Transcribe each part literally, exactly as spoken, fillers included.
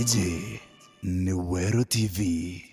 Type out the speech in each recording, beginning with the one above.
Iji ni Weru T V.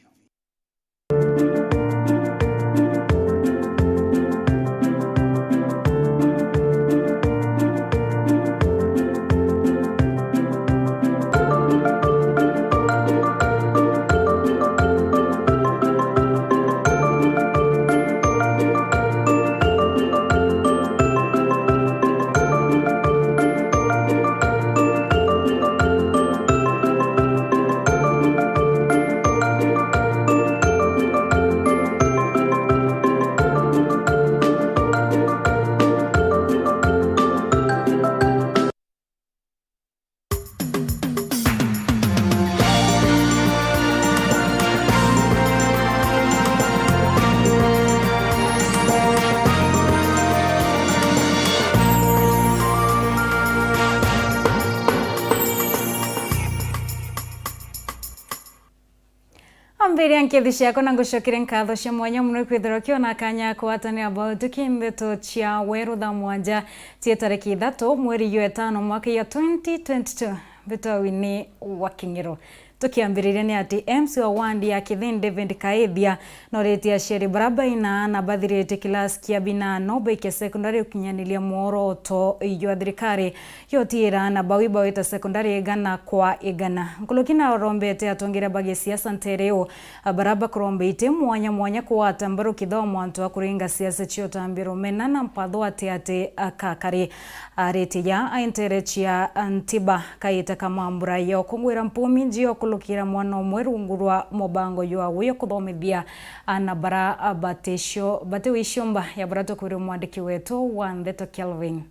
Ambiria nkethi ciakwa na ngucokere nkatho cia mwanya mono kwithirwa kiona kanya ya kugwatanira bau tuki ndeto cia Weru thaa mwanja cia tariki ithatu mweri jwa itano mwaka ya twenty twenty-two. Mbitwa Winnie wa King'iro. Tukiambiriria ni ati M C wa wandi ya Kithii David Kaithia noritie aciari bara baina aana bathiritie kilasi kia binano baikia sekondari gukinyaniria mworoto jwa thirikari yotiira aana bau ibawita sekondari igana kwa igana. Nkuruki narombete atongeria ba gisiasa ntere iu, bara bakuromba iti mwanya mwanya kugwata mbaru kithomo antu a kuringa siasa cia utambia rumena na mpatho ati ati akakari. Aritie ja aintere cia ntiba kaita ka mambura ya ukungwira mpumi nji ya ukulukira mwana umwe rungu rwa mubango jwa wi kuthomithia aana bara baticio bati wiciumba ya bara tukwirwe mwandiki wetu wa ndeto Kelvin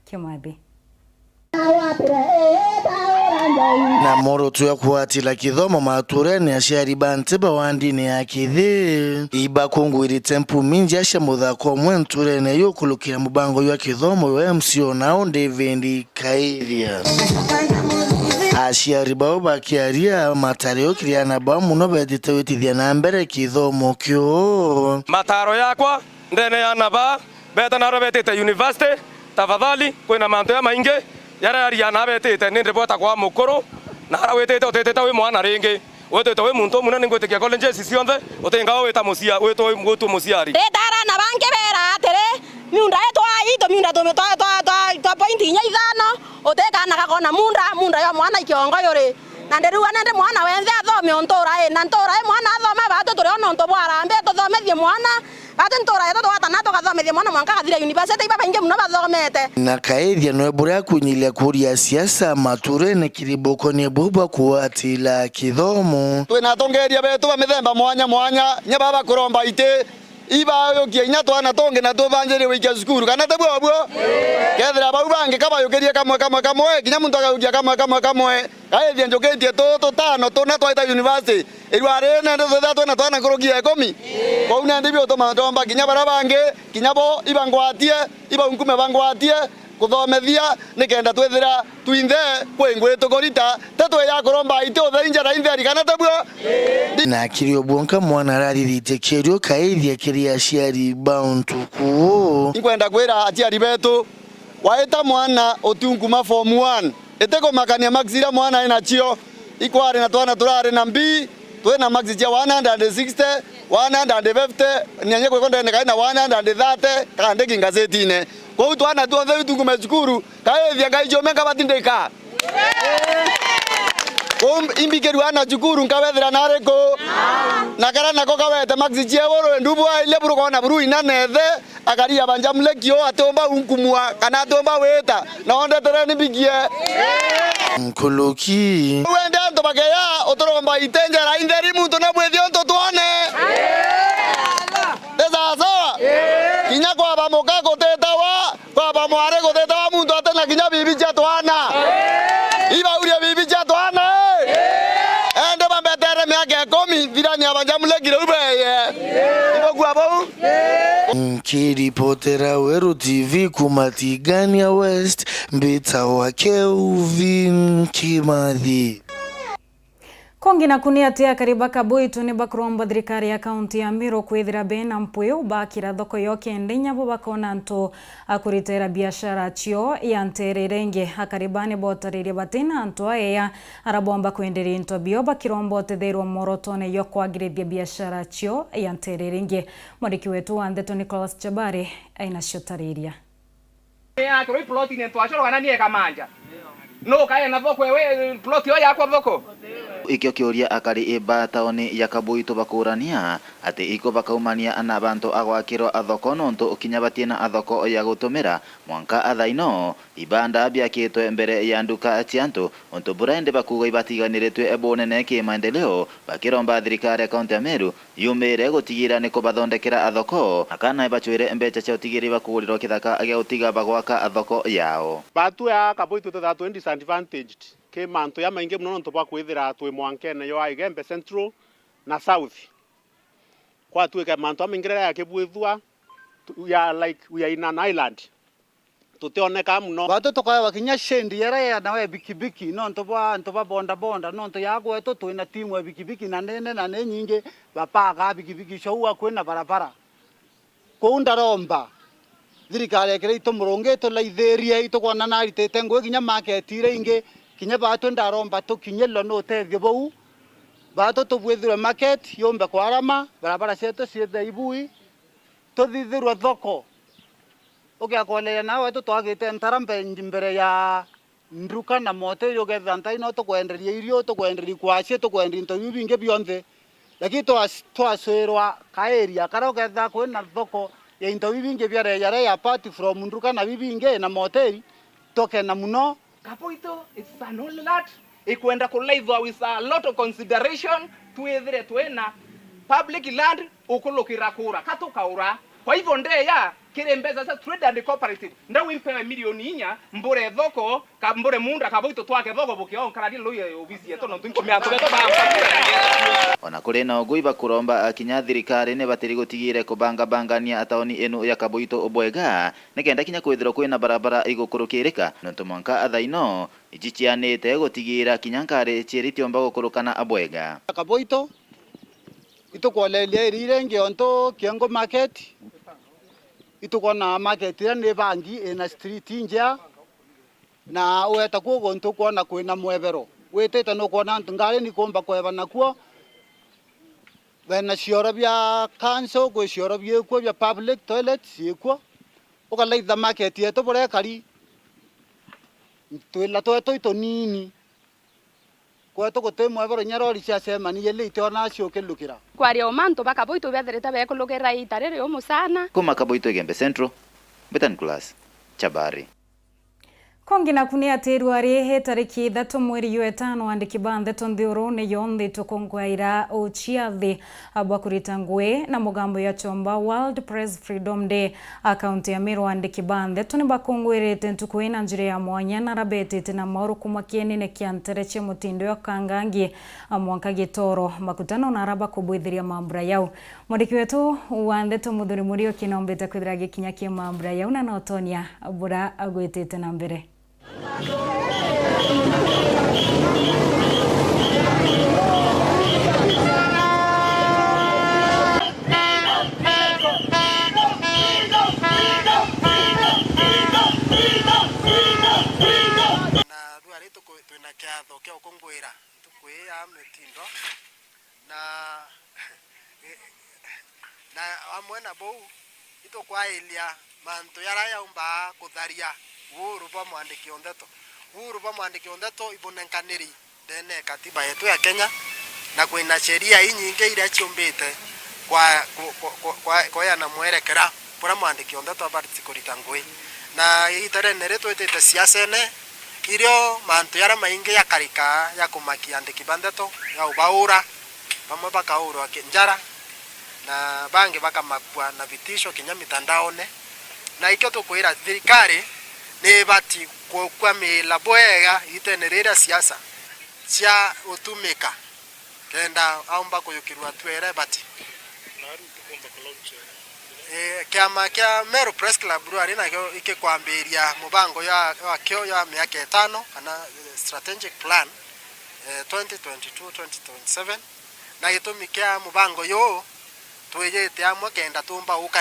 Kimathi. Na moro tu ya kuatila kithomo maturene, aciari ba ntiba wa ndini ya Kithii ibakungwirite mpumi nja cia muthako umwe nturene yukulukira mubango jwa kithomo jwa M C O nao David Kaithia. Aciari bao bakiaria matari ukiriana bao muno betite witithia na mbere kithomo kiu. Mataro yakwa ndene ya naba beta naro betite university, tafadhali, kwina mantu jamaingi jaria aria na betite, ni ndibota kwa mukuru, na ara witite utitite wi mwana ringi, witite wi muntu umune, ningwitikia colleges cionthe, utinga wita mucia-, witwa, witwa muciari. Ritara na bangi bera atiri, miunda itwai, tumiunda tumi twa, twa, twa, twa point inya ithano, utikana gakona munda, munda yo mwana ikiongo yuri. Na ndiriuga nindi mwana wenthe athome o ntura i, na ntura i mwana athoma batu turi o nontu bwa arambe, tuthomethie mwana. Batu ntura yetu tugwatana tugathomithia mwana mwanka agathira university, iba baingi muno bathomete. Na Kaithia nwe buria akunyilia kuria siasa maturene kiri bukonie buu bwa kuatila kithomo. Twina atongeria betu ba mithemba mwanya mwanya, nya baba kuromba iti, ibayukia inya twana tungi na tubanjirie gwikia cukuru, kana ti bwobwo? Kethira bau bangi kabayukirie kamwe, kamwe, kamwe, kinya muntu akayukia kamwe, kamwe, kamwe. Kaithia njukitie tu tutano tuna twaita university. Irua riri nende twithira twina twana nkuruki ya ikumi. Kwou nende biutuma ndomba kinya baria bangi, kinya bo ibangwatie, ibaunkume bangwatie kuthomethia, nikenda twithira twinthe kwi ngui tukurita, ti twi ya kuromba iti utheri njara intheri, kana ti buo? Na kiri o bwonka mwana arariritie kirio Kaithia kiri aciari ba untuku uu. Inkwenda kwira aciari betu, waita mwana utiunkuma form one, itikumakania marks iria mwana ainacio. Ikwari na twana turari na mbi, twina marks cia one hundred and sixty, one hundred and fifty, na nyie kwiko ndene kai na one hundred and thirty, kandiki ngazetine. Kwou twana tuonthe itungume cukuru, Kaithia ngai ciume nkabatindika. Kwou imbikirua na cukuru nkabethira nariku? Na karia nako kawete marks cia iguru, ndubu ailia buru kona buru inanethe, akaria banja mulekio atiumba unkumua, kana atiumba wita, na ondetere ni mbikie. Nkuluki. Wende antu bakeya, uturomba itenjera intheri muntu na bwithio ntu twone. Ni sawa sawa? Kinya kwaba muka gutitawa, kwaba mwari gutitawa muntu ati na kinya bibi cia twana. Ibaurie bibi cia twana, eh? Ende bambetere miaka ikumi, thirania banja mulekire u beye. Ibokua bau? Nkiripotera Weru T V kuma Tigania West, mbitawa Kelvin Kimathi. Kongi naku ni ati akari ba Kaboito ni bakuromba thirikari ya kaunti ya Meru kwithira bena mpwiu bakira thoko yo kenda inya bo bakona antu a kuritera biashara cio ya ntere iringi. Akari ba ni botaririe batina antu aeya ara bomba kwenderia into bio bakiromba utethero mworotoone yo kwagirithia biashara cio ya ntere iringi. Mwandiki wetu wa ndeto Nicholas Chabari aina cio tariria. Yakirwa iploti ni ntwacoro kana ni eka manja? Nu ukaena thoko ewe, ploti yo yakwa thoko? Ikio kiuria akari ba tauni ya Kaboito bakurania ati iko bakaumania na bantu a gwakirwa thoko nontu kinya batiena thoko ya gutumira mwanka athaino ibanda biakitwe mbere ya nduka cia antu, untu bura indi bakuuga ibatiganiritwe bunene kimaendeleo, bakiromba thirikari ya kaunti ya Meru yumire gutigira ni kubathondekera thoko, akana ibacwire mbeca cia utigiri bakugurirwa kithaka gia gutiga bagwaka thoko yao. Batwi a Kaboito twithagwa twi disadvantaged ki mantu jamaingi mono nontu bwa kwithira twi mwankene jwa Igembe Central na South. Kwatuika mantu jamaingi riria jakibwithua, tu-, we are like, we are in an island. Tutioneka mono. Batu tukaewa kinya shade yara ya nawe bikibiki, nontu bwa antu ba boda boda, nontu ya gwetu twina timu ya bikibiki na nene na ni nyingi, bapaga bikibiki cio ua kwina barabara. Kuu ndaromba thirikari ekire itumurungi itulaithirie, itukwona naritite ngui kinya market iria ingi, kinya batu ndaromba tukinyirwe ni utethio buu. Batu tubwithirwe market yumbe kwarama, barabara cietu ciithe ibui, tuthithirwe thoko. Ugiakoneria nawe wetu twagite ntara mbe-, mbere ya nduka na moteri, ukethira ntai no tukwenderia irio, tukwenderia kwaci, tukwenderia into biu bingi bionthe. Lakini twas-, twacwirwa ka area karia ukethira kwina thoko ya into biu bingi bia rejareja apart from nduka na biu bingi na moteri, tukena mono. Kaboito, it's an only lot. Ikwenda kulaithwa with a lot of consideration, twithire twina public land ukulukira kura, ka tukaura. Kwa hivyo ndeya kiri mbeca cia Trade and Cooperative, ndau impewe milioni inya, mbure thoko, ka mbure munda Kaboito twake thoko bukio, nkararie lui obisi yetu, nontu nkumia antu betu ba. Ona kuri na ugu ibakuromba kinya thirikari ni batiri gutigire kubangabangania tauni inu ya Kaboito bwega, nikenda kinya kwithirwa kwina barabara igukurukirika, nontu mwanka athaino iji cianite gutigira kinya nkari ciiri tiomba gukurukana bwega. Kaboito, itukwoneria iri iringi ontu Kiengo market, itukwona market iria ni bangi ina street njea, na weta kuo guntu ukwona kwina mwebero. Witite nukwona antu ngari nikumba kweba nakuo, bena cioro bia council, kwi cioro biikuo bia public toilet ciikuo. Ukalaitha market yetu buria ikari, twila twetu itunini. Kwetu guti mwebero, inya rori ciacemania ili itiona ciukilukira. Kwaria uma antu ba Kaboito bethirite bekulukira iita riri umucana. Kuma Kaboito Igembe Central, Betan Class, Chabari. Kongi naku ni ati ruari itariki ithatu mweri jwa itano, andiki ba ndeto nthigurune yonthe itukungwaira uciathi bwa kurita ngui na mugambo ya chomba, World Press Freedom Day. A kaunti ya Meru, andiki ba ndeto ni bakungwirite ntuku ii na njira ya mwanya na rabetite na mauru kuma kienine kia ntere cia mutindo ya Kangangi, a mwanka Gitoro, makutano na ara bakubwithiria mambura yau. Mwandiki wetu wa ndeto Muthuri Muriuki nombite kwithira agikinya ki mambura yau na notonia bura agwitite na mbere. Na ruari tuku-, twina kiatho kia ukungwira ntuku ii ya mitindo. Na, na amwe na bou, itukwairia mantu jaria jaumba kutharia uhuru bwa mwandiki o ndeto. Uhuru bwa mwandiki o ndeto ibunenkaniri ndene ya katiba yetu ya Kenya, na kwina sheria inyingi iria ciumbite kwa, ku-, ku-, ku-, kwa, kweana mwerekera buria mwandiki o ndeto abati kurita ngui. Na igiita riri twitite siasene, irio mantu jaria maingi jakarikaa ja kumakia andiki ba ndeto, ja ubaura, bamwe bakaurwa ki-, njara, na bangi bakamakua na vitisho kinya mitandaone. Na ikio tukwira thirikari ni ibati kukwamira bwega igiitene riri ria siasa cia utumika kenda aumba kuyukirwa atua iria ibati. Eh, kiama kia Meru Press Club riu ari nakio ikikwambiria mubango ya, wakio ya miaka itano kana, eh, strategic plan, eh, twenty twenty-two, twenty twenty-seven, na gitumi kia mubango juu, twijite amwe kenda tumba guka